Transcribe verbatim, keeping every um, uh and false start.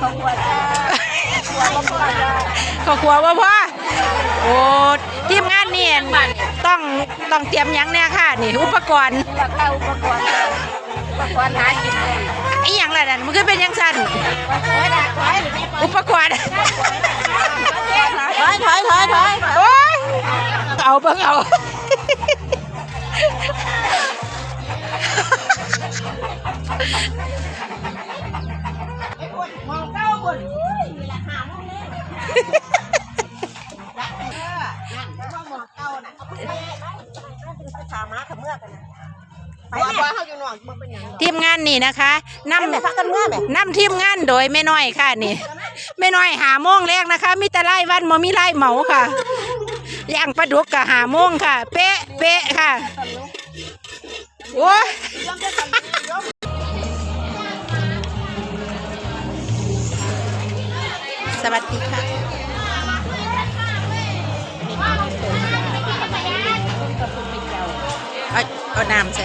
เขาครัวจ้า เขาครัวบ่พอ โอ้ ทีมงานนี่ต้อง ต้องเตรียมหยังแน่ค่ะ นี่ อุปกรณ์ ราคาอุปกรณ์ อุปกรณ์หากินเลย อีหยังล่ะนั่น มันคือเป็นจังซั่น ถอยถอยถอยถอยถอยถอย โอ้ย เอาเบิ่งเอา มองเก้าคน ถามมาขมือกันนะ ไป ว่า แม่ ว่าเขาอยู่นอกมันเป็นหยัง ทีมงานนี่นะคะนำ แม่พักกันเมื่อแม่ นำทีมงานโดยแม่น้อยค่ะนี่ แม่น้อยหาโมงแรกนะคะ มีแต่รายวันบ่มีรายเหมาค่ะ ย่างปลาดุกก็หาโมงค่ะ เป๊ะเป๊ะค่ะ โอ้ย สวัสดีค่ะ เอา เอาน้ำใส่